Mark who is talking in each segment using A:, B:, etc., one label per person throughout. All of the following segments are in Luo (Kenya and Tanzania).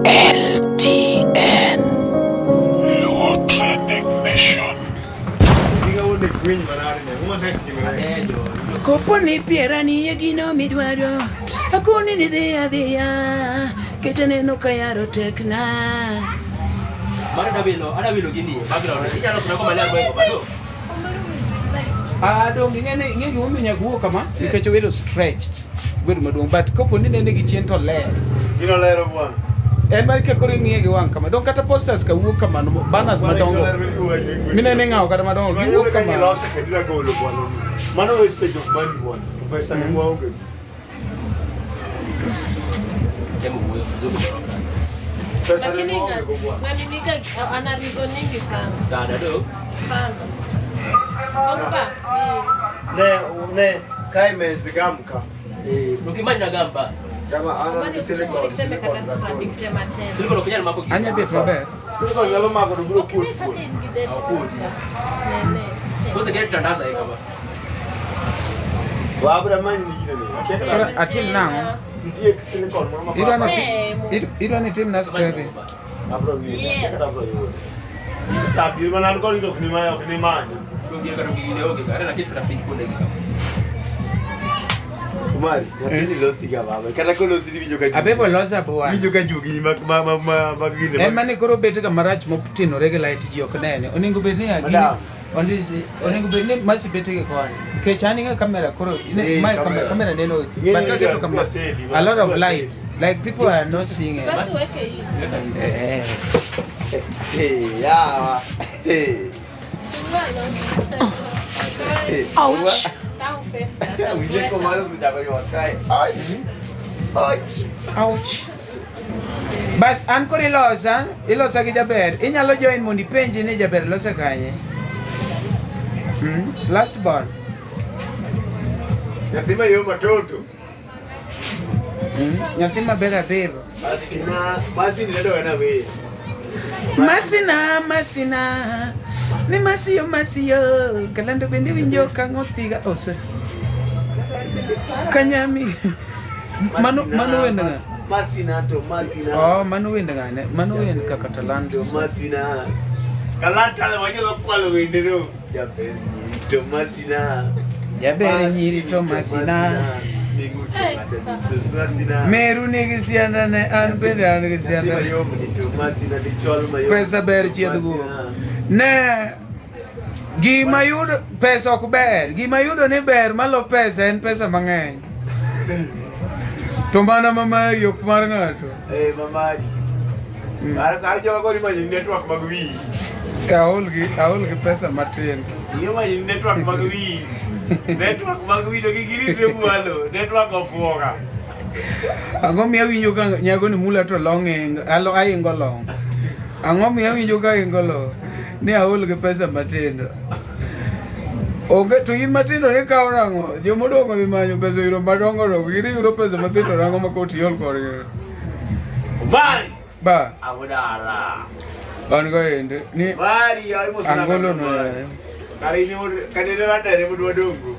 A: LTN.
B: Luo Trending Nation.
A: Kopo ni piera ni e gino midwaro, akoni ni dhi adhiya, kech aneno ka yaro tekna.
C: Mano adawilo, adawilo gini, background. Inyalo sona ko maler gwego bado.
D: Ah, dong ing'e ni ing'e gimomiyo nyaka wuo kama nikech obedo stretched obedo maduong' but kopo ni nene gi chien to ler
E: Gino lero bwana.
D: en mar ka koro ing'iye gi wang' kama dong kata posters ka wuok kamano banners madongo minene ng'awo kata madongo giwuok kamano
E: Loso kendo golo bwana. Mano wastage of money bwana. To pesa ni waonge.
C: Temo wuoyo vizuri kutoka.
E: Pesa ni
F: Lakini
E: waonge go bwana.
F: ng'ani niga ana rizo nyingi sana
C: Sana do.
F: sana. Omba,
E: Ne ne kai me gamka.
C: Eh, ukimanya gamba.
E: Kama ana
F: Omba
E: silicon.
F: ni kata sadi tema tema.
C: Silicon ok nyal mako gini.
D: anya bet maber
E: Silicon nyalo mako to biro
F: Ok ne
E: kuot.
F: kaka in gi del.
C: Ok kuodi.
F: Ne ne.
C: Kose kete tandaza e kama.
E: Wabra manyi ni gino ni.
D: Koro atim nang'o?
E: Nitie silicon moro ma
D: Idwa ni
F: Temo.
D: idwa ni timna scrubbing
E: Abro ng'iyo.
F: Yeah.
E: Kata abro yudo. Tabir mana an kod ok ni ma ok ni manyo.
C: Donge kata gini onge kata na keto piny kuonde gi kama.
E: Umar, nyathini losi ga baba. Kata kolosi ni winjo ka juogi.
D: abebo losa bwana
E: Winjo ka juogi ma ma ma ma ma gine.
D: en mane koro bet ga marach motinore gi light ji ok nene onego bed ni gini
E: Madam.
D: ondisi onego bed ni masi bet gi koni nikech an ing'e kamera koro
E: Eh,
D: mae
E: camera.
D: kamera neno
E: Ing'e
D: but
E: ni
D: kaketo
E: idwa-
D: kama
E: idwa sedi,
D: a lot of
E: idwa
D: light
E: sedi.
D: like people are not seeing it
F: Basi weke hii.
C: Weka hizi.
D: eh
E: Eh, yawa. Eh.
F: Malo.
E: Eh.
A: Ouch.
F: Kaw pesa.
E: Winjo ko malo sechako ywak kae. Ouch. Ouch.
D: ouch bas an koro ilosa ilosa gi jaber inyalo join mondo ipenji ni jaber lose kanye Last born.
E: Nyathi mayom matoto.
D: Nyathi maber abiro.
E: Basi na basi ni nado na we.
D: Masina, masina, ni masiyo masiyo, kalando bende winjo kang'o thiga oh, sorry. Kanyami. Mano mano wend ng'a?
E: Masina to masina.
D: Oh, mano wend ng'ane? Mano wend kaka Talanta.
E: To masina. Kalanta le wanyalo kwalo wende no. Jaber nyiri to masina.
D: Jaber nyiri to masina.
E: Minguto to masina.
D: Meru nigi siandane, an bende an gi
E: Nyathi
D: siandane.
E: mayom ni to masina dichol mayom.
D: Pesa ber chiedh guok. Ne gima yudo pesa ok ber. Gima yudo ni ber malo pesa en pesa mang'eny. To mana ma mari ok mar ng'ato.
E: Eh mamari. Kar kar jogo kori manyo network mag wiyi.
D: Aol gi aol gi pesa matin.
E: Iyo manyo network mag wiyi. Network mag wiyi to gigiritre mwalo. Network ofuoga.
D: Ang'o miyo awinjo ka nyago ni mula to long ing, alo aingo long. Ang'o miyo awinjo ka aingo long? Ni aol gi pesa matindo. Onge to in matindo ni kawo nang'o? Jomodong' odhi manyo pesa oyudo madongo dongo. In iyudo pesa mathindo nang'o ma koro tiol kodgi.
E: Umari.
D: Ba,
E: Awudala.
D: an go ende ni
E: Mari ay mo
D: Angolo no yaye.
E: Kare ni mo kanene radere mo dwadongo.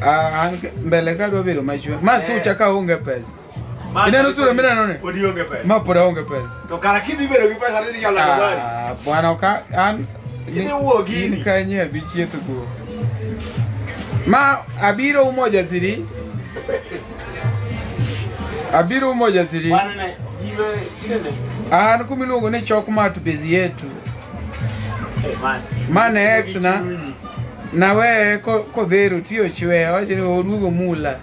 D: Ah, an mbele ka dwa bedo machwe. Ma sucha ka onge pesa. Ineno sura mineno ni?
E: Podi onge pesa.
D: Ma pod aonge pesa.
E: To kara kidhi bedo gi pesa ni nyalo lando mari.
D: Ah, bwana oka an
E: Idhi wuo gini.
D: In kanye abi chieth guo. Ma abiro umoja thiri. Abiro umoja thiri.
E: Bwana ne jiwe kinene.
D: An kumiluongo ni chok mat bezi yetu.
E: Eh mas.
D: Mane ex na naweye kodhero tiyo chwe awacho ni oduogo mula.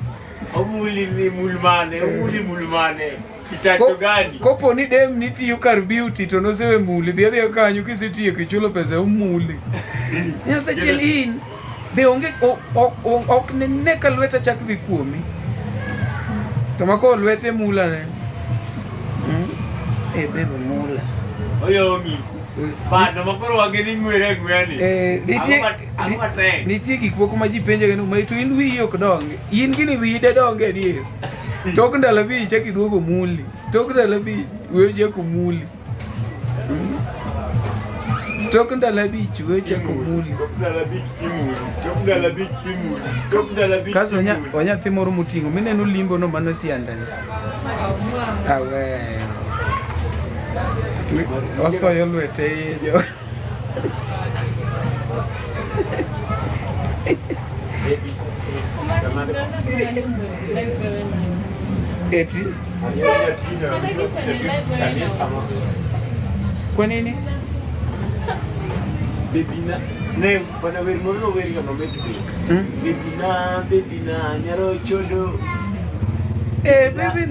E: Omuli ni mulmane, omuli mulmane. Kitacho gani?
D: Kopo ni dem nitiyo kar beauty to nosewe muli dhi adhiya kanyo kisetieko ichulo pesa omuli. Nyasachiel in be onge ok nene ka lweta chak dhi kuomi. To mako lwete mula ne. Eh bebe mula.
E: Oyomi. Bado makoro wange ni ngwere ngweni.
D: Eh, nitie
E: Ang'o matek?
D: nitie gik moko ma ji penjo ni "Ma to in wiyi ok donge. In gini wiyi de donge adier. Tok ndalo 5 chak iduogo muli. Tok ndalo 5 weyo chako muli. Tok ndalo 5 weyo chako muli.
E: Tok ndalo 5 timuli. Tok ndalo 5 timuli. Tok ndalo 5.
D: Kasto onya nyathi moro moting'o mineno limbo no mano siandani. Aweyo. Osoyo lwete iye jo. Eti kwa nini?
E: Baby na ne bana wer moro nower ga mamit be.
D: Hmm?
E: Baby na nyaro chodo.
D: Eh, baby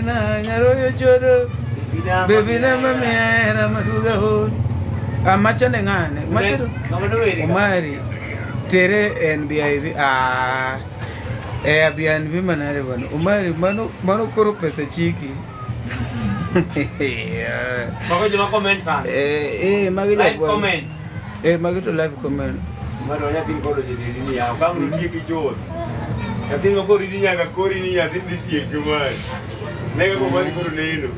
D: na, nyaroyo chodo.
E: Baby na
D: Baby na mami era maduga ho. Ah, macha ne ng'ane? Macha to
E: Ng'ama nower ga?
D: Omari tere NBIV. Ah. Eh, Airbnb manare bana. Omari mano mano koro pesa chiki. Yeah.
E: Mago joma comment fan.
D: Eh, eh, magi
E: Live
D: jagwaro.
E: comment.
D: Eh, magi to live comment.
E: Mano nyathi koro jedeni ni yaw ka nitie gi chuth. Nyathi ma koro ni nyaka kori ni nyathi dhi tieki Omari. Ne kaka Omari koro neno.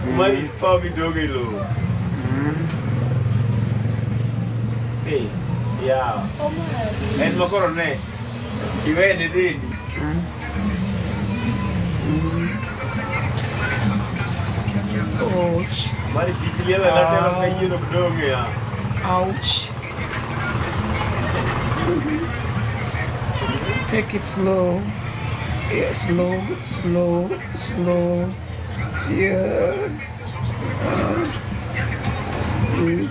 E: Omari is power midogo e lowo. Eh, yaw.
F: Omari.
E: En ma koro ne. Iwene dendi.
D: Ouch.
E: Omari tich liel e late ma ka yien ok dong' e yaw.
D: Ouch. Take it slow. Yeah, slow, slow, slow. Yeah. Mm.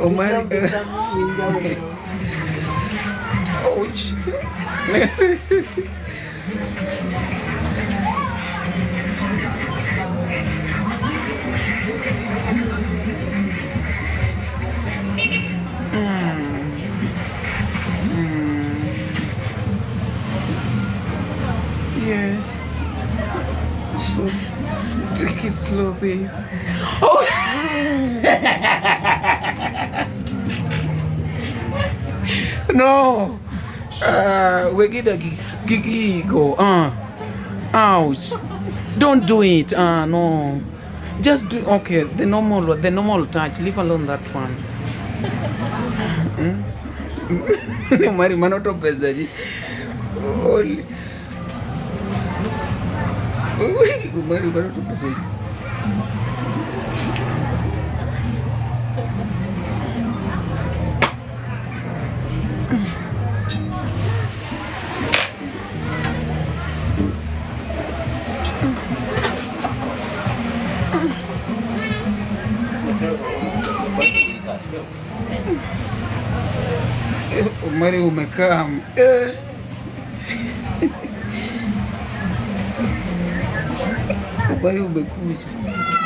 D: Omari. Ouch. Yes. So take it slow, babe. Oh. No. We get a gigi go. Ouch. Don't do it. No. Just do okay. The normal touch. Leave alone that one. Hmm? Mari mano to pesa ji. Oli. Mari mano to pesa ji. Omari umekaa eh. Omari umekuja.
F: Omari.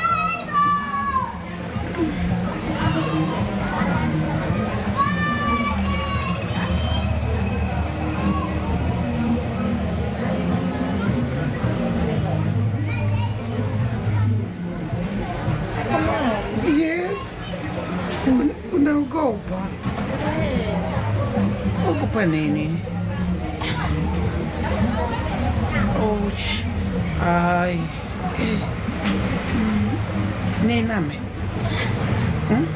D: Yes. Unaogopa?
F: Eh.
D: Ogopa nini? Ouch. Ai. Eh. Niname. Hmm?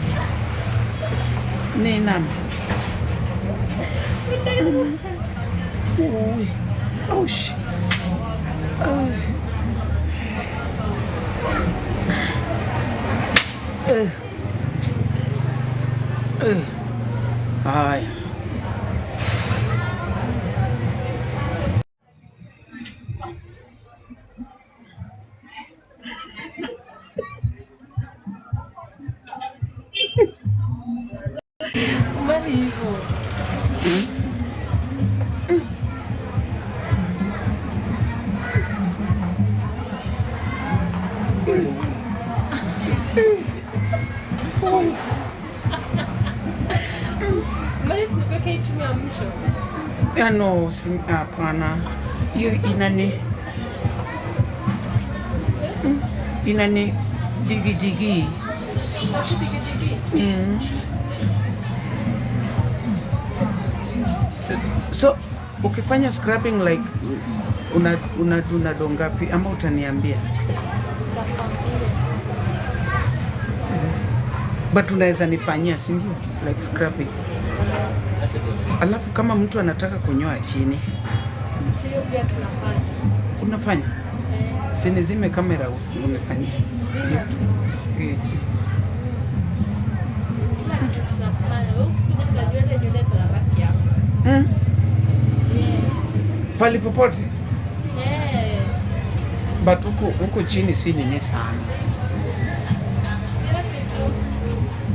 D: Niname. Ui. Ouch. Ai. Eh. Eh. Ai.
F: Omari hivyo. Omari, si nikuweke hii chuma ya mwisho.
D: Ah, no, si hapana. Hiyo inani digi digi. Mm. So ukifanya scrubbing like una do ngapi ama utaniambia? But unaweza nifanyia, si ndio? Like scrubbing. Alafu kama mtu anataka kunyoa chini,
F: Sio pia tunafanya.
D: Unafanya? Si nizime kamera unifanyie. Hichi.
F: Kila kitu tunafanya. Wewe ukikuja kuna nywele nywele tunabaki hapo.
D: Mm.
F: Yes.
D: Pali popote.
F: Eh.
D: But huku huku chini si nini sana.
F: Kila kitu.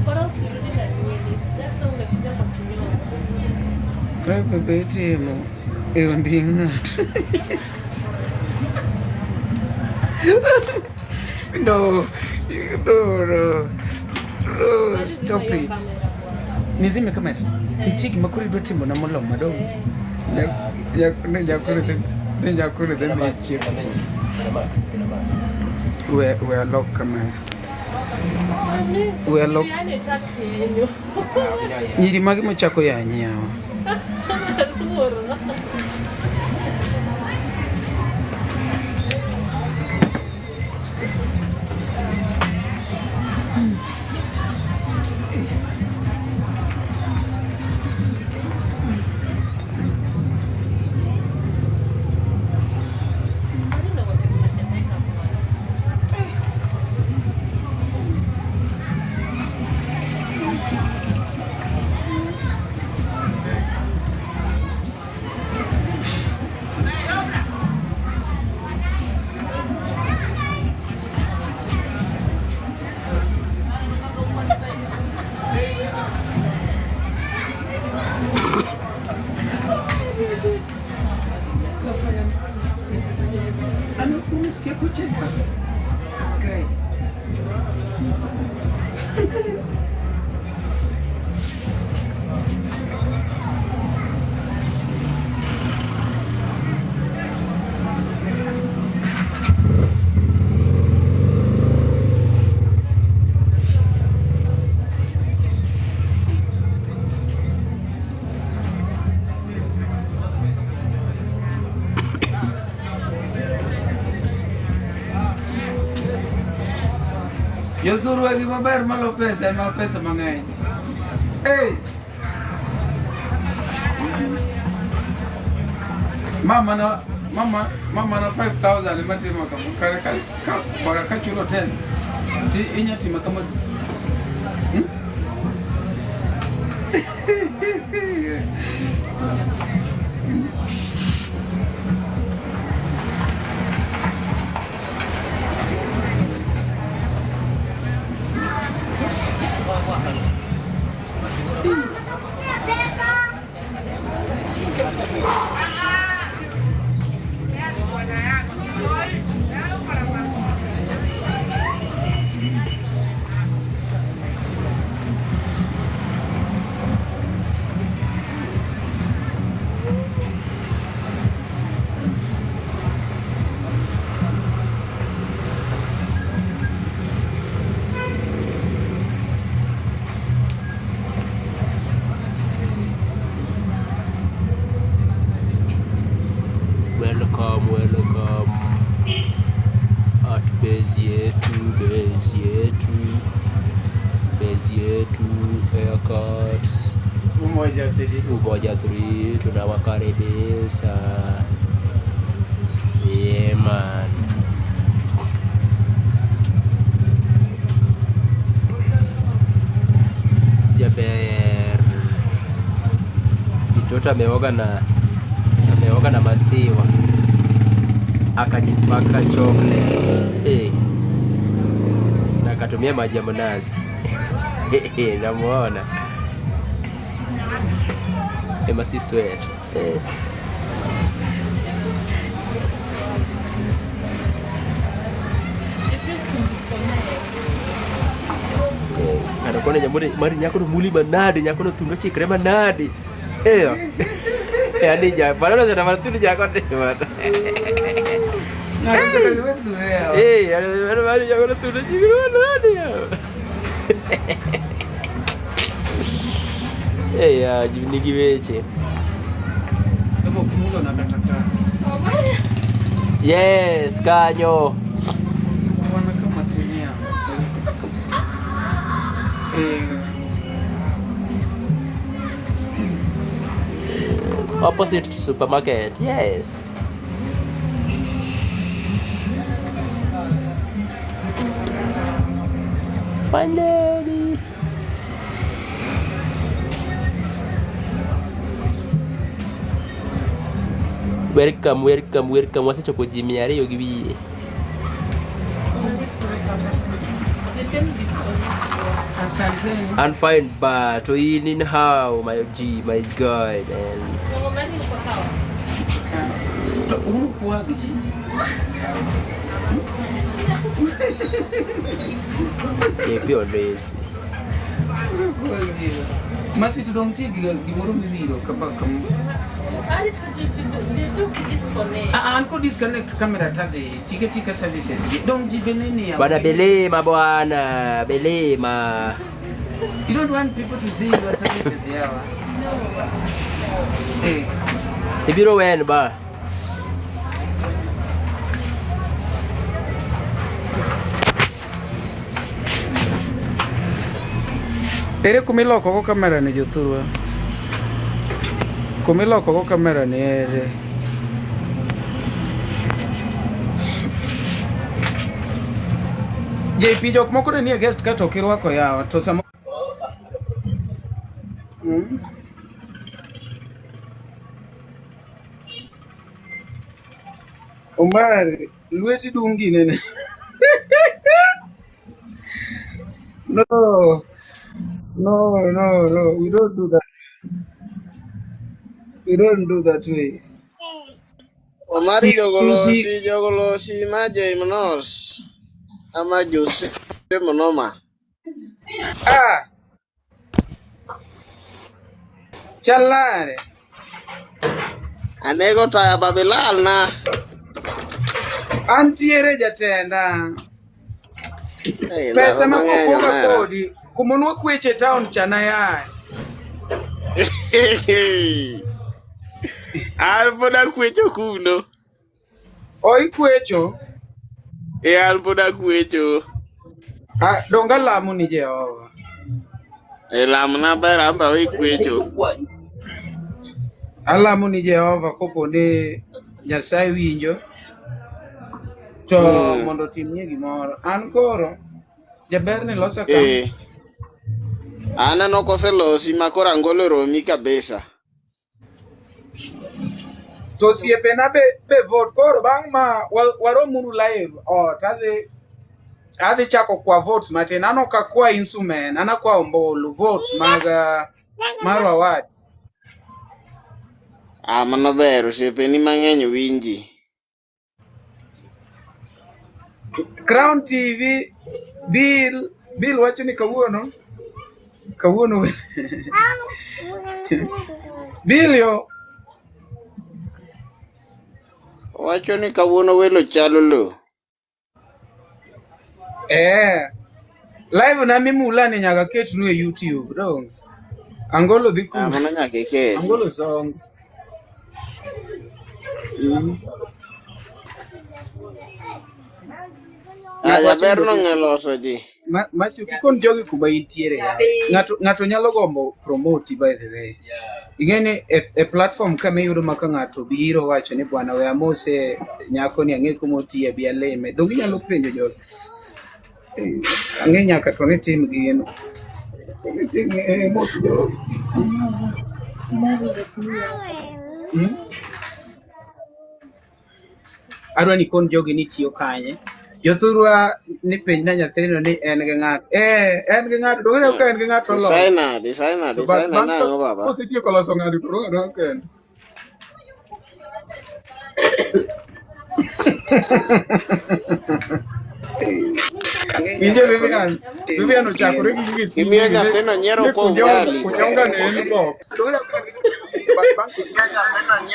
F: Bora usirudi na nywele. Sasa umekuja kwa kinyoa.
D: Sasa bebe timo e onding ng'ato. No, no, no. No, stop it. Nizime kamera. Nitie gima koro idwa timo na molomo madong. Ne nyakoro dhi ne nyakoro dhi miya chiemo. We we alok kamera. We alok
F: Yaani takenyo.
D: nyiri mage mochako yanyi yawa.
F: Luoro. Mbona unaogopa kutetemeka bwana?
D: Ano, umesikia kucheka? Kai. Jothurwa gima ber malo pesa ema pesa mang'eny. Hey! Mama na mama mama na 5000 ema timo kama kare ka ka bora kachulo 10 ti inya timo kama hmm?
C: Welcome, welcome at base yetu, base yetu, base yetu Haircuts
D: Umoja 3.
C: Umoja 3 tunawakaribisha. Yeah, man. Jaber. Mtoto ameoga na maziwa akajipaka chocolate eh, na akatumia maji ya mnazi. Namuona Emma si sweat eh. Ng'ato kone nyamone mari nyakono muli manade nyakono thuno chikre manade eh yani ja banana zana matuni jako bata
D: Ng'ato osebet dhure yawa.
C: eh yani mari nyakono thuno chikre manade eh ya nigi weche
D: Ebo kimulo na kata ka.
C: yes kanyo
D: Wana kama tinia. Eh,
C: opposite supermarket yes. Finally. Welcome, welcome, welcome. Wasechopo ji 200 gi wiye.
D: Asante.
C: I'm fine, but in in how my G, my guy, man.
D: To unukwag ji.
C: JP Olesi.
D: Unukwag ji. Masi to dong' nitie gimoro miwiro kama kama. Ah, an kod disconnect camera tadhi tika tika services gi. Dong' ji be neni ya.
C: Bwana Belema, bwana Belema.
D: You don't want people to see your services yawa. Eh.
C: Ibiro wen ba?
D: Ere kumiloko go kamera ni jothurwa? Kumiloko go kamera ni ere? JP jok moko ne nie guest ka to ok irwako yawa to sama Omar, lweti dung' ginene. No, no, no, no, we don't do that. We don't do that way.
G: Omari jogolosi jogolosi ma Jaimnos ama Jose Monoma.
D: Ah, chalare.
G: Anego taya babilal na.
D: Antiere jatenda.
G: Hey,
D: Pesa
G: ndalo
D: ma
G: mang'eny
D: kopoga
G: omera.
D: kodi. Kumonwa kweche town chana yae.
G: An pod akwecho kuno.
D: Oi kwecho.
G: E an pod akwecho.
D: Ah, donga lamo ni Jehova.
G: E lamna ber an be awe kwecho.
D: Alamo ni Jehova kopo ni Nyasaye winjo to mondo otimnie gimoro. An koro jaber ni losa ka.
G: Eh. Aneno koselosi ma koro angolo romi kabisa.
D: To osiepena be vote koro bang' ma waromuru live ot adhi chako kwa votes matin. An ok akwa instrument, an akwa ombulu votes mag mar awards.
G: Ah, mano ber osiepeni mang'eny winji.
D: Crown TV Bill wacho ni kawuono Bill yo
G: Owacho ni kawuono welo chalo lo.
D: Live na mimula ni nyaka ketnu e YouTube dong. Angolo dhi
G: Ah,
D: kuno.
G: mano nyaka iket.
D: Angolo song.
G: Ah, jaber no ng'e loso ji.
D: Masi kikon jogi kuma intiere ya. Ng'ato nyalo gombo promote by the way. Ing'e ni e platform kama iyudo ma ka ng'ato biro wacho ni bwana we amose nyako ni ang'e kuma otiye bi alime. Donge inyalo penjo jogi. Ang'e nyaka to ni tim gino. Ni tim mos jogi. Adwa ni kon jogi ni tiyo kanye. Jothurwa ni penjna nyathino ni en gi ng'ato. En gi ng'ato. Donge ineno ka en gi ng'ato oloso.
G: Designer, designer,
D: To but
G: designer
D: bang'
G: nang'o baba?
D: kosetieko loso ng'ato to dong' adong' kende. Winjo Vivian, Vivian ochakore gi gige simu
G: Imiyo nyathino nyiero
D: ni
G: kwa ugali.
D: kunyonga ne en box.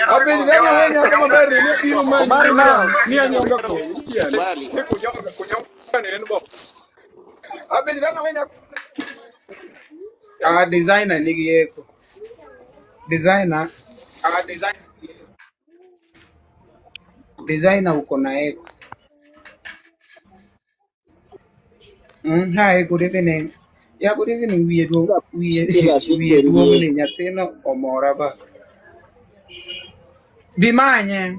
D: Apenj kaka we nyako maber ni biro manyi ni anyonga kodi tiende.
G: Ugali.
D: Ni kunyonga ne en box. Apenj kaka we nyako. Ah, designer nigi eko. Designer, designer uko na eko. Hi, good evening. Yeah, good evening. Wiye duong' wiye
G: Kila
D: wiye
G: siku
D: duong'
G: en
D: ni nyathino omora ba. Bi manye.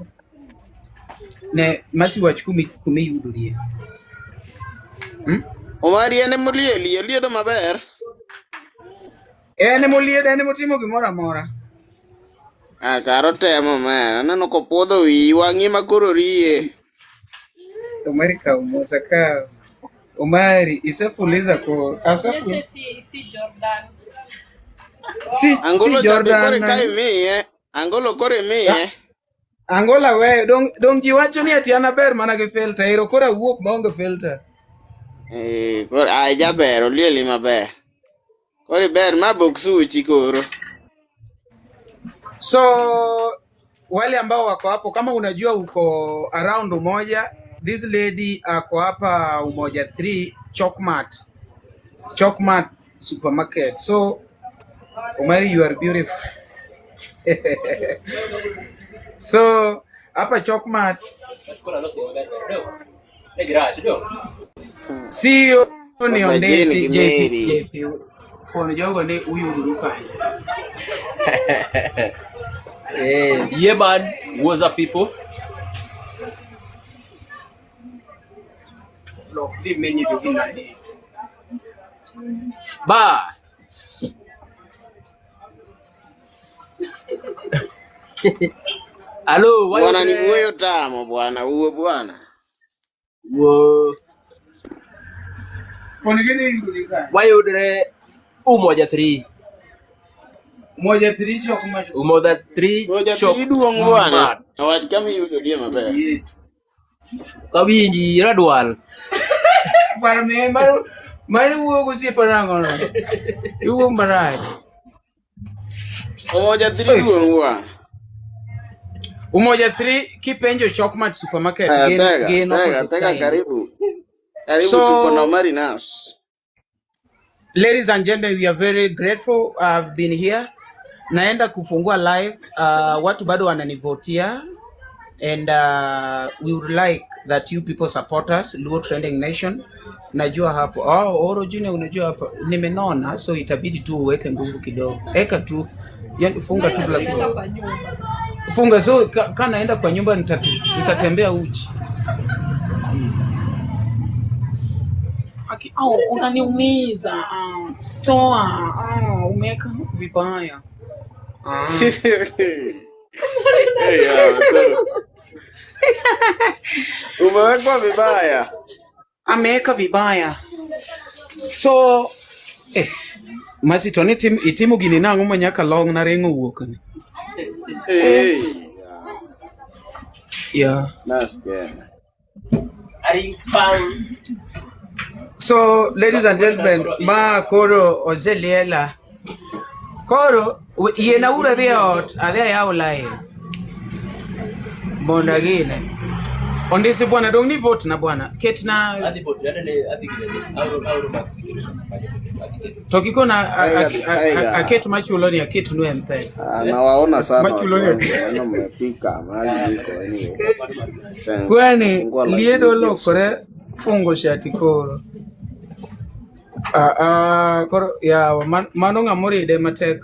D: Ne masi wach kumi kumiyudorie.
G: Omari en emolieli, oliedo maber.
D: En emoliedo, en emotimo gimoro amora.
G: Ah, kar otemo man. Aneno kopuodho wiyi, wang'i ma koro riye.
D: Omari kaw mos akaw. Omari isefuliza ko asefu
F: Nyoche si si Jordan.
D: si si
G: Angolo cha be koro
D: Jordan
G: ka imiye. Angolo koro imiye.
D: Angola we dong dong ji wacho ni ati an aber mana gi filter ero koro awuok maonge filter.
G: Eh, koro ai jaber, olieli maber. Koro iber ma bok suchi koro.
D: So wale ambao wako hapo, kama unajua uko around Umoja, this lady ako hapa Umoja 3 Chokmart, Chokmart supermarket. So Omari, you are beautiful. So hapa Chokmart CEO ni
G: Baba Jane
D: Ondesi
G: gi
D: JP
G: Mary.
D: JP kono jogo ni uyuduru kanyo.
C: Eh, yeah man, what's up people?
D: Lok dhi menyo jogi nadi.
C: Ba. Hello, why
G: Bwana ni wuoyo tamo bwana, wuo bwana.
C: Wo.
D: Kono gini yuduru kanyo.
C: Wayudre Umoja 3.
D: Umoja 3 Chokmart.
C: Umoja 3
G: Umoja
C: Chok
G: 3 duong' bwana.
C: Mart.
G: Wach kama iyudorie maber.
C: Kawinji radwal.
D: Bwana me mar mar wuo gosiepa nang'o no? Iwuok marach.
G: Umoja 3 duong' bwana.
D: Umoja 3 kipenjo Chokmart supermarket
G: Aya,
D: gin
G: tega,
D: gin
G: tega,
D: opposite
G: tega
D: kaendi.
G: karibu. Karibu tuko na
D: So
G: Omari Nas.
D: ladies and gentlemen, we are very grateful I've been here. Naenda kufungua live. Watu bado wananivotia and we would like that you people support us Luo Trending Nation. Najua hapo. Oh, Oro Junior unajua hapo. Nimenona so itabidi tu uweke nguvu kidogo. Eka tu. Yani funga
F: Mari
D: tu bila
F: naenda
D: kidogo.
F: kwa nyumba.
D: Funga so ka, ka naenda kwa nyumba nitatembea uchi. Aki, au unaniumiza. Ah, toa. Ah, umeweka vibaya. Ah.
G: Hey, ya, koro. Umewekwa vibaya.
D: Ameweka vibaya. So eh Masi to ni tim, itimo gini nang'o ma nyaka long na ring'o wuok ni?
G: Hey.
D: Yeah.
G: Nas tena.
C: Aring pang.
D: So, ladies and gentlemen, ma koro oseliela. Koro yiena uru adhi e ot, adhi ayaw line. Mondo agine. Ondisi bwana, dong ni vote na bwana. Ketna
C: Adhi vote, adhi adhi gine. Auro auro mas gine.
D: to kikona
G: Tiger the Tiger.
D: aket machulo ni aket nu M-Pesa.
G: Ah, nawaona sana watu
D: Machulo ni
G: wangu, naona mmefika mahali niko anyway. Thanks.
D: Kwani
G: Fungua live
D: liedo
G: video
D: olokore fungo shati koro. Ah, ah, koro yawa mano ng'ama oride matek.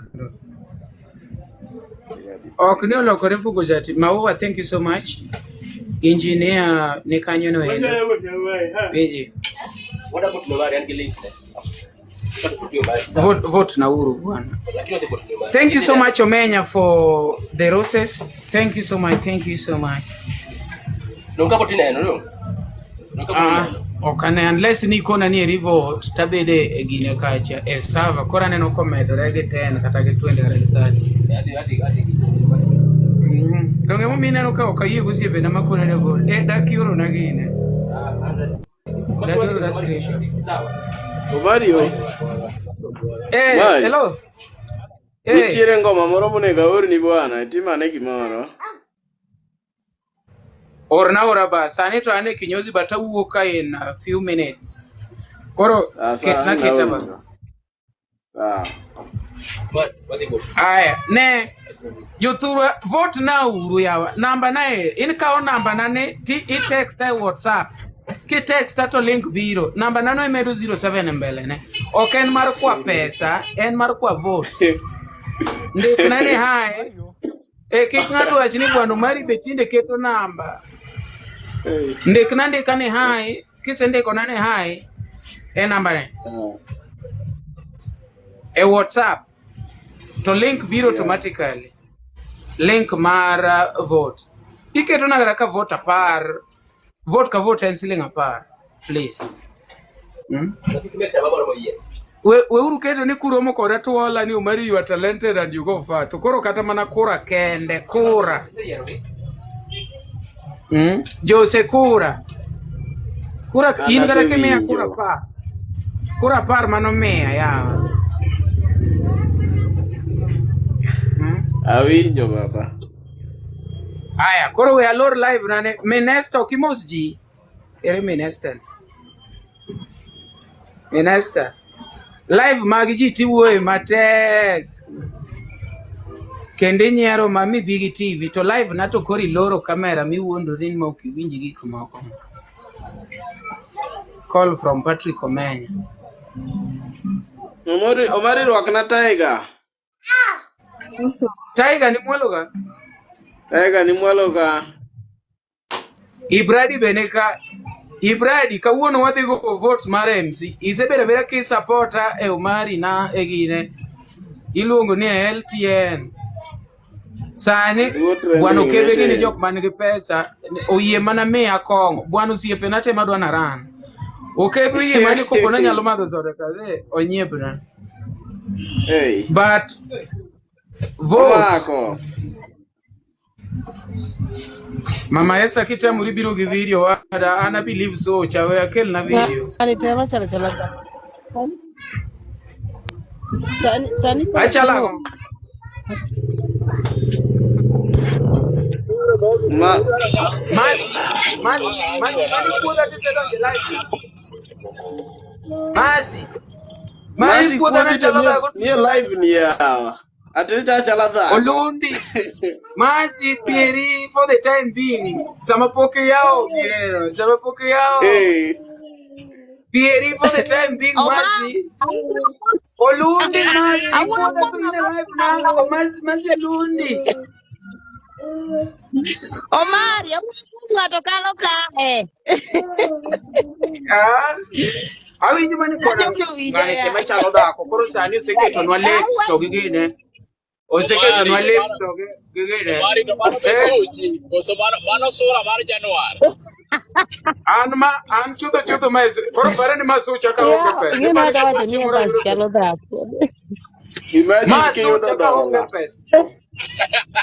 D: Ok ni olokore fungo shati. Maua, thank you so much. Engineer ni kanyo no endo. Winji.
C: Wada vote no mari an gi link ne. Kata vote yo mari.
D: Vote, vote na uru bwana.
C: Lakini odhi vote no mari.
D: Thank you so much Omenya for the roses. Thank you so much. Thank you so much.
C: Donge kapo tineno dong. Donge kapo
D: Ah,
C: tineno.
D: ok ane unless ni kona ni e rivo tabede e gine kacha e server koro aneno komedore gi 10 kata gi 20 kata gi 30.
C: Adhi adhi adhi.
D: Donge emomiyo ineno ka ok ayie gosiepena ma kona ni gol. Eh, dak iorona gine. Dak iorona screenshot.
C: Sawa.
G: Omario,
D: Eh,
G: Mari.
D: hello. Eh,
G: Nitiere ngoma moro monego aorni bwana, itim ane gimoro.
D: orna ora ba. Sani to an e kinyozi but awuok ka in a few minutes. Koro
G: Ah, sawa,
D: ketna keta ba.
G: naorni. Sawa.
C: Mari, wadhi vote.
D: Aya, ne jothurwa vote na uru yawa. Namba na e, in kawo namba na ni ti i text e WhatsApp. Ki text to link biro. Namba na no imedo 07 e mbele ne. Ok en mar kwa pesa, en mar kwa vote. Ndikna ni hi. E kik ng'ato wach ni bwana Omari be tinde keto namba. Ndikna ndika ni hi, kisendikona ni hi E namba ne. E WhatsApp. To link biro automatically. Link mar vote. Iketo na kata ka vote 10. Vote ka vote en siling 10. Please. Weuru keto ni kuromo koda tuola ni Omari you are talented and you go far. To koro kata mana kura kende, kura. Jose kura. Kura in kata kimiya kura 10. Kura 10 mano miya yawa.
G: Awinjo baba.
D: Aya, koro we alor live nane. Minesta ok imos ji. Ere Minesta ni? Minesta. Live mag ji tiwuoye matek. Kendo inyiero ma mi bi gi TV to live na to koro iloro kamera miwuondori ni ma ok iwinj gik moko. Call from Patrick Omenya.
G: Omari, Omari rwakna Tiger.
D: Tiger ni mwalo ga?
G: Tiger ni mwalo ga.
D: Ibradi bene ka Ibradi kawuono wadhi go votes mar MC. Isebedo abeda ki supporter e Omari na e gine. Iluongo ni LTN. Sani
G: Luo trending
D: bwana Okebe gini
G: nation.
D: jok man gi pesa oyie mana miya kong'o. Bwana osiepena te madwa naran. Okebe oyie mana kopo nanyalo madho soda kadhi onyiepna.
G: Hey.
D: But vote.
G: Omako.
D: Mama Esther kitamori biro gi video wada an I believe so chawe akelna video.
H: Ani tema chala chala. Sani sani koro
D: Achala
H: ang'o?
D: go.
G: Ma
D: Masi, masi, masi, mani puodha tisedonje live na. Masi, mani
G: Masi
D: puodha
G: kuodhi to
D: nachalo
G: nie
D: dhago
G: nie live ni yawa. Ati chachala dhako.
D: Olundi. Masi pieri for the time being. Sama pok iyawo piero, sama pok iyawo.
G: Hey.
D: Pieri for the time being
H: Omar,
D: Masi. Olundi Masi
H: awuoyo
D: puodha
H: kuom
D: to in e
H: ng'ama
D: live na. O Masi, Masi Olundi.
H: Omari, awuoyo kuom ng'ato kalo kae.
D: Ah. Awinjo mani koda
H: Ajoki owinja
D: ng'ani
H: ya.
D: tema chalo dhako. Koro sani oseketonwa lips to gi gine. Oseketonwa
I: Omari,
D: lips to gi gine.
I: Omari to mano be
D: Eh,
I: suchi koso mano mano sura mar Januar.
D: an ma an chutho chutho ma koro pare ni masucha ka onge
F: Yeah,
D: pesa.
F: ing'e
D: Ipare
F: nade
D: ni
F: wacho ni
D: chieng' moro
F: Evans
D: ayudo
F: chalo
D: pesa.
F: dhako.
G: Imagine kiyudo
D: Masucha ka onge
G: dola.
D: pesa.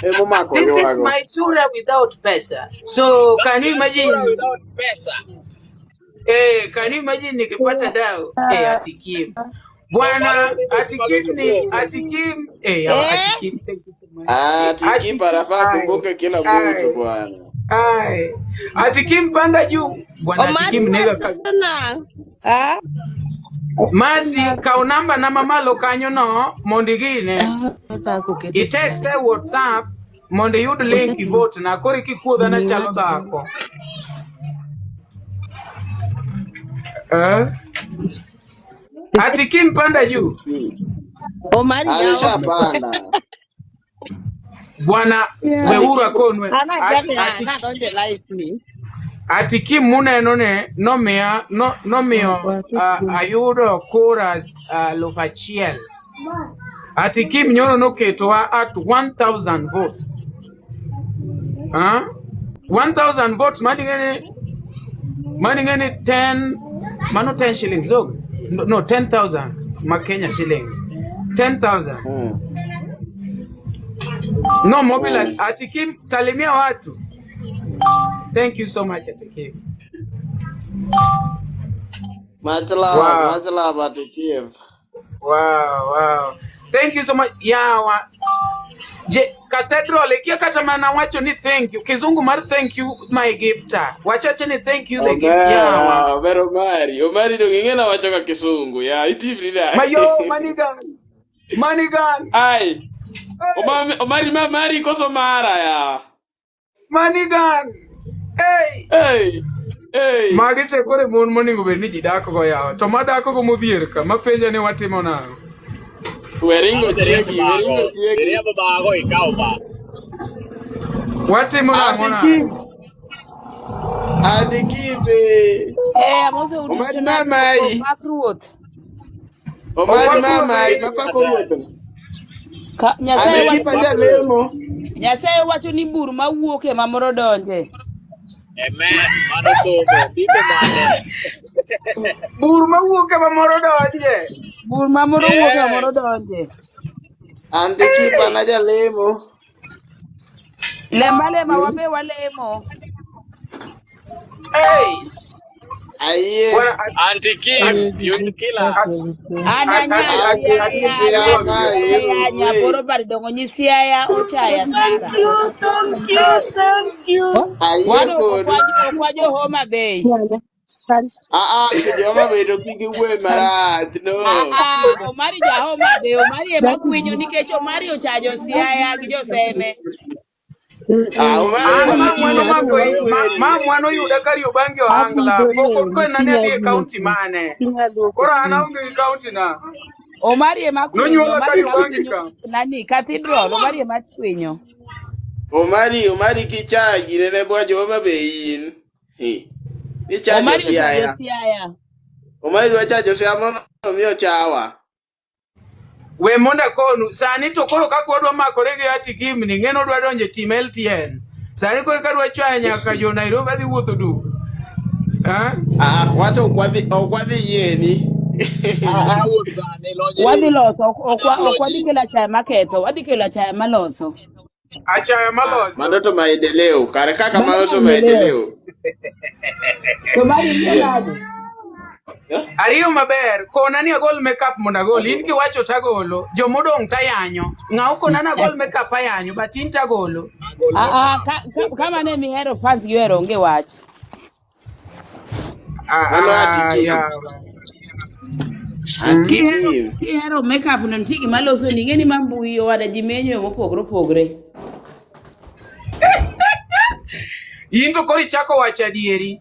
G: Emomako
D: This is
G: ywago.
D: my sura without pesa. So can you
I: That sura
D: imagine?
I: without pesa.
D: Eh, can you imagine nikipata dao? Eh, atikim.
I: Omari
D: Bwana
I: onego
D: atikim
I: simamishe
D: ni
I: soko.
D: atikim. Eh, yawa
H: Eh?
D: atikim. Thank you so much.
G: Ati
D: Atikim.
G: kipa anafaa
D: Ai.
G: kumbuke kila mtu
D: Ai.
G: bwana.
D: Ai. Atikim panda juu. Bwana
H: Omari
D: atikim nega kazi.
H: na. Ah.
D: Masi kaw namba na mamalo kanyo no mondo igine.
H: Ah, dhako keto
D: I-text e WhatsApp mondo iyud link
H: Oseti
D: ivote na koro kikuodha na chalo
H: miwa
D: dhako. Eh? Atikim panda juu.
H: Omari yawa.
G: Alishapanda.
D: Bwana
F: Yeah.
D: weuru
G: Ati
D: akonwe.
H: Ana
D: Ati
H: jame
D: ati
H: ana donje live ni.
D: atikim muneno ne nomiya no, nomiyo
F: Waket gini.
D: ayudo kura 1,000. Atikim nyoro noketowa at 1,000 votes. Huh? 1,000 votes maning'eni maning'eni 10 mano 10 shillings dog. No, no 10,000 ma Kenya shillings. 10,000. No mobile Atikim salimia watu. Thank you so much Atikim.
G: Much love,
D: Wow.
G: much love Ati Kiev.
D: Wow, wow. Thank you so much. Yawa. Je, Cathedral ikia kata mana wacho ni thank you. Kizungu mar thank you my gifter. Wachache ni thank you the gift. Yawa.
G: Omera, omera Omari. Omari dong ing'e nawacho ka kisungu. Ya, itimri nade?
D: Mayo manigan. Manigan.
G: Ai.
D: Hey,
G: Omari, Omari ma mari koso mara ya.
D: manigan. Hey.
G: Hey. Hey.
D: Magi te kore mon monego bed ni ji dak go yawa. To madako go modhier ka mapenja ni watimo nang'o.
G: Weringo
I: Mano diriembo
G: chiegi, weringo
I: bago.
G: chiegi.
I: Diriembo bago ikaw ba.
D: Watimo nang'o
G: Ati
D: nade?
G: Kim. Ati Kim. eh.
H: Eh, amoso
G: Omari mamai.
H: Opak ruoth.
G: Omari mamai, mapako ruoth.
H: Ka, Nyasaye
G: Ane
H: wacho,
G: kipa jalemo.
H: Nyasaye wacho ni bur mawuok ema moro donje.
I: Amen. Mano somo. Ndiko mane.
D: Bur mawuok ema moro donje.
H: Bur ma moro wuok ema moro
I: Yes.
H: donje.
G: Ante kipa na jalemo.
H: Lema lema wabe walemo.
D: Hey!
G: Ayie.
D: Bwana
I: Auntie Kim, you will kill us.
H: An anya
G: Ati
H: Siaya,
G: pia
H: anya
G: ma
H: Siaya, nyaboro
G: iwe.
H: bar dongo nyi Siaya ochaya Sara.
G: Ayie
H: Wan ok
G: kodu.
H: okwa jo Homa Bay.
G: Ah ah, joma bedo kik iwuoye marach. No.
H: Ah ah, Omari ja Homa Bay, Omari ema kwinyo nikech Omari ochajo Siaya gi Joseme.
G: Ah, Omari
D: An
G: bwana
D: ma mwana
G: sikia
D: mako
G: wewe
D: ma mwana oyuda Kariobangi ohangla. Pok okona ni adhi e kaunti mane. Koro an aonge gi kaunti na.
H: Omari ema kwinyo,
D: Nonyuola
H: Omari ema
D: Kariobangi
H: kwinyo
D: ka.
H: nani Cathedral, Omari ema kwinyo.
G: Omari, Omari kichaji nene bwa joma be in. Hi. Ichajo
H: Omari ochajo
G: Siaya.
H: Siaya.
G: Omari dwa chajo Siaya mondo mi ochawa.
D: We mondo akonu, sani to koro kaka wadwa makore gi Ati Kim ni ng'eno odwa donjo e team LTN. Sani koro ka dwa chwayo nyaka jo Nairobi adhi wuotho duk. Eh?
G: Ah, wato ok wadhi yieni.
I: Ah, wuoth sani lonje
H: Wadhi loso, ok
I: Adam
H: ok wadhi
I: lonje.
H: kelo achaya maketho, wadhi kelo achaya maloso.
D: Achaya
G: Ah,
D: maloso.
G: mano to maendeleo. Kare kaka
H: Mano
G: mano to
H: maendeleo.
G: maendeleo.
H: To mari riyo
G: Yes.
H: nade?
D: Ariyo maber, kona ni agol makeup mondo agol. In kiwacho tagolo, jomodong' tayanyo. Ng'a okona ni agol makeup ayanyo, but in tagolo.
I: Agol
H: Ah ah,
I: makeup.
H: kama ne mihero fans gi ohero onge wach.
D: Ah,
G: Mano
D: ah,
G: Ati Kim.
D: yawa.
G: Ati
H: Kihero
G: Kim.
H: kihero makeup no nitie gima loso ni ing'e ni ma mbui owada ji menyo mopogore opogore.
D: In to koro ichako wacho adieri.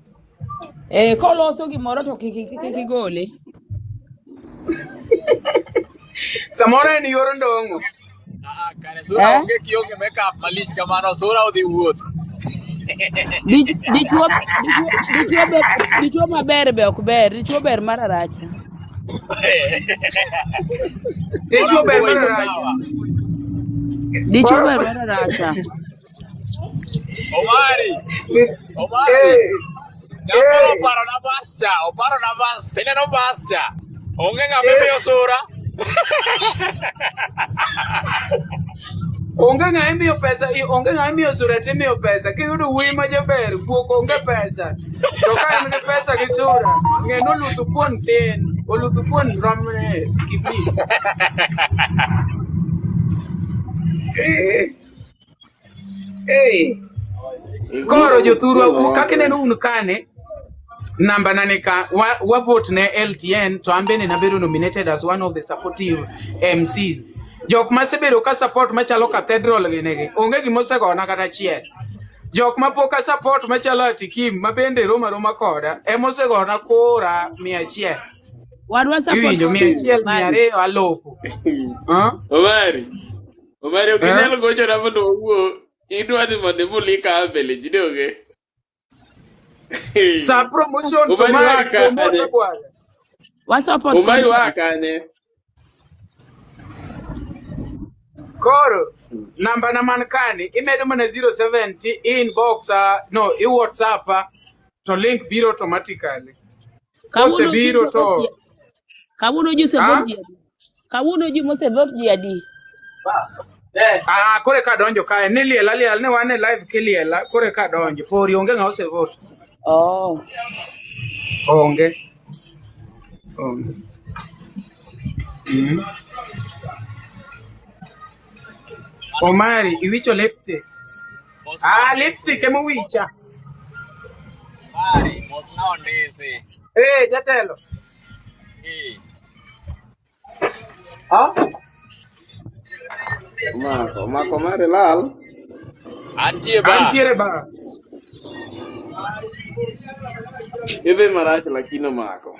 H: Eh, koloso gimoro to kik igole.
D: Samoro en yor ndong'o.
I: Ah, kare sura
H: Eh?
I: onge kionge makeup malich kamano, sura odhi wuoth.
H: Dichuo dichuo dichuo be dichuo maber be ok ber, dichuo ber mar aracha.
I: Koro
D: Dichuo ber
I: apuo
D: mar
I: iko
D: aracha.
I: sawa.
H: Dichuo
D: Koro
H: ber mar aracha.
I: Omari, Omari.
D: eh
I: Nyakono
D: eh
I: oparona bas cha, oparona bas cha. Ineno bas cha. Onge ng'ama
D: eh
I: imiyo sura.
D: Onge ng'a imiyo pesa, onge ng'a imiyo sura timiyo pesa. Kiyudo wuoyi ma jaber, guok onge pesa. To ka en gi pesa gi sura, ng'e ni oludh kuon tin, oludh kuon romne kibich. Eh. Koro jothurwa, kaka ineno un kane, namba na ni ka, wa vote ne LTN to an bende nabedo nominated as one of the supportive MCs. Jok masebedo ka support machalo Cathedral ginigi, onge gima osegona kata achiel. Jok ma pok a support machalo Atikim ma bende roma aroma koda, ema osegona kura 100.
H: Wadwa support
D: Iwinjo,
H: content
D: 100,
H: Omari.
D: 200, 1000. Huh?
G: Omari. Omari ok
D: Eh?
G: inyal gochona mondo wawuo. Idwa ni mondo imulika mbele ji donge.
D: Sa promotion to
G: Omari
D: ma
G: wa
D: promote
G: kane.
D: bwana.
H: Wa support
G: Omari wa
H: content.
G: kane.
D: Koro namba na man kani imedo mana 070 inbox no i WhatsApp to link biro automatically.
H: Kawuono ji
D: Kosebiro to
H: kawuono ji osevot
D: ah
H: ji adi? Kawuono ji mosevot ji adi?
D: ah kore ka donjo kae ni liela liela ne wan e live kiliela kore ka donjo pori onge ng'a osevote.
H: Oh.
D: Onge. Onge. Mm. Omari iwicho lipstick.
I: Mosna
D: Ah
I: ondisi.
D: lipstick ema owicha.
I: Omari, mosna ondisi.
D: Eh jatelo.
I: Eh.
D: Ah
G: Omako, omako Omari lal.
I: Antie ba.
D: antiere ba.
G: Idhi marach lakini omako.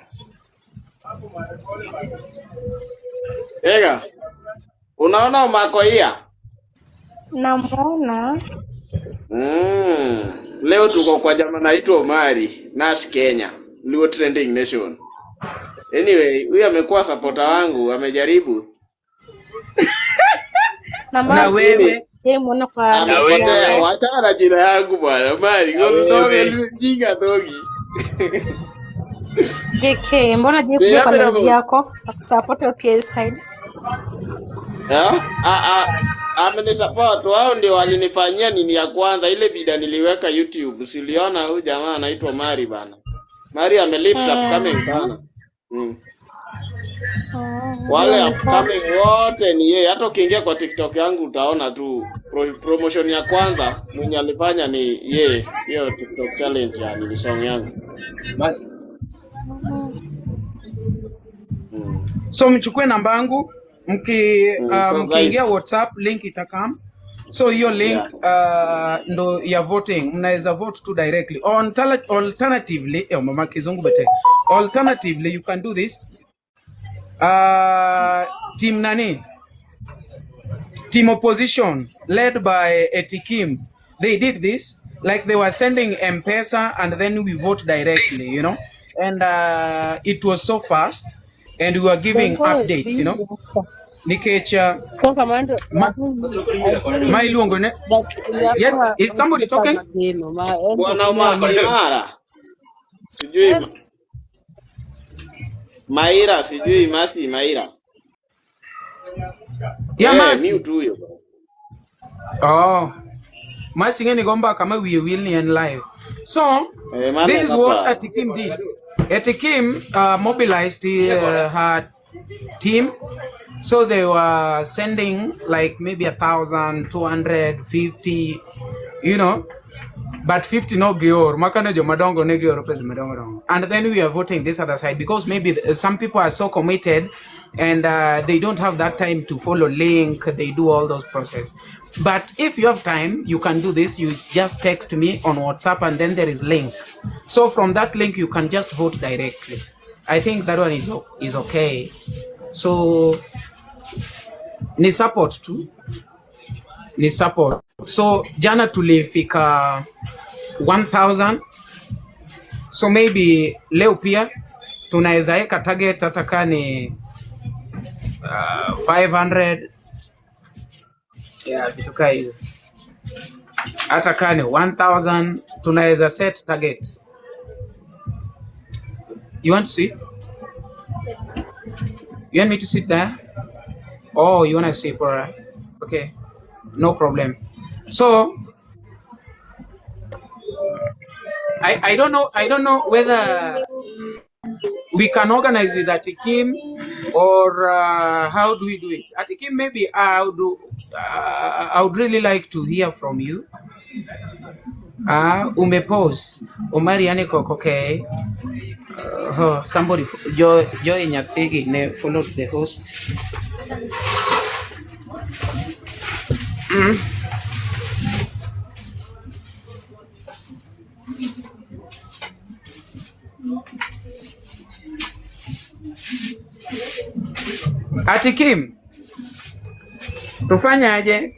G: Ega, unaona omako iya?
J: Namuona.
G: Leo tuko kwa jamaa naitwa Omari, Nash Kenya. Luo Trending Nation. Anyway, huyu amekuwa supporter wangu, amejaribu.
D: Na
J: Na
D: wewe
J: yeye muone kwa
I: Na
G: Amepotea,
I: wewe.
G: wachana na jina yangu bwana. Mari,
I: Na wewe.
G: jinga dhogi.
J: JK, mbona je kuja kwa
G: Niambie
J: live
G: boss.
J: yako akusupport OPS side?
G: Ah, ah, amenisupport. Wao ndio walinifanyia nini ya kwanza ile video niliweka YouTube. Siliona huyu jamaa anaitwa Mari bana. Mari amelift upcoming sana. Wale upcoming wote ni yeye. Hata ukiingia kwa TikTok yangu utaona tu promotion ya kwanza mwenye alifanya ni yeye. Hiyo TikTok challenge ya ni song yangu.
D: So mchukue namba yangu
G: So
D: mkiingia
G: guys,
D: WhatsApp link itakam. So hiyo link ndo ya voting, mnaweza vote tu directly. Alternatively, mama kizungu bete. Alternatively you can do this. Team nani? Team opposition led by Etikim. They did this like they were sending M-Pesa and then we vote directly, you know. And it was so fast and we were giving updates, you know. Nikech ma iluongo ne Yes, is somebody talking?
G: Bwana Imara. Sijui Maira, sijui Masi Maira.
D: Yeah, Masi.
G: Mute huyo.
D: Oh. Masi ngeni gomba kama we will ni en live. So, this is what Atikim did. Atikim mobilized her team. So they were sending like maybe 1,000, 250, you know, but 50 no gior. Makano jo madongo ne gior pesa madongo dongo. And then we are voting this other side because maybe some people are so committed and they don't have that time to follow link. They do all those process. But if you have time, you can do this. You just text me on WhatsApp and then there is link. So from that link, you can just vote directly. I think that one is okay. So ni support tu, ni support. So jana tulifika 1000, so maybe leo pia tunaweza weka target hata kaa ni 500, yeah, vitu kaa hizo, hata kaa ni 1000 tunaweza set target. You want to sweep? You want me to sit there? Oh, you want to sweep? All right. Okay, no problem. So I don't know, I don't know whether we can organize with Atikim or how do we do it? Atikim, maybe I would really like to hear from you. Umepause. Omari yani okay. Somebody Joy Joy Nyathigi ne followed the host. Atikim, tufanyaje?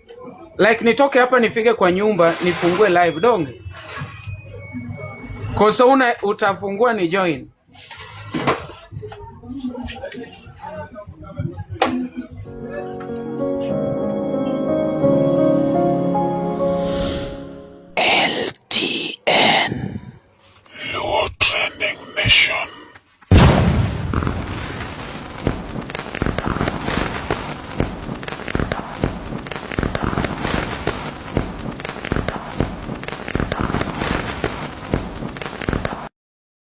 D: Like nitoke hapa nifike kwa nyumba nifungue live donge. Kosa una utafungua ni join.
B: LTN. Luo Trending Nation.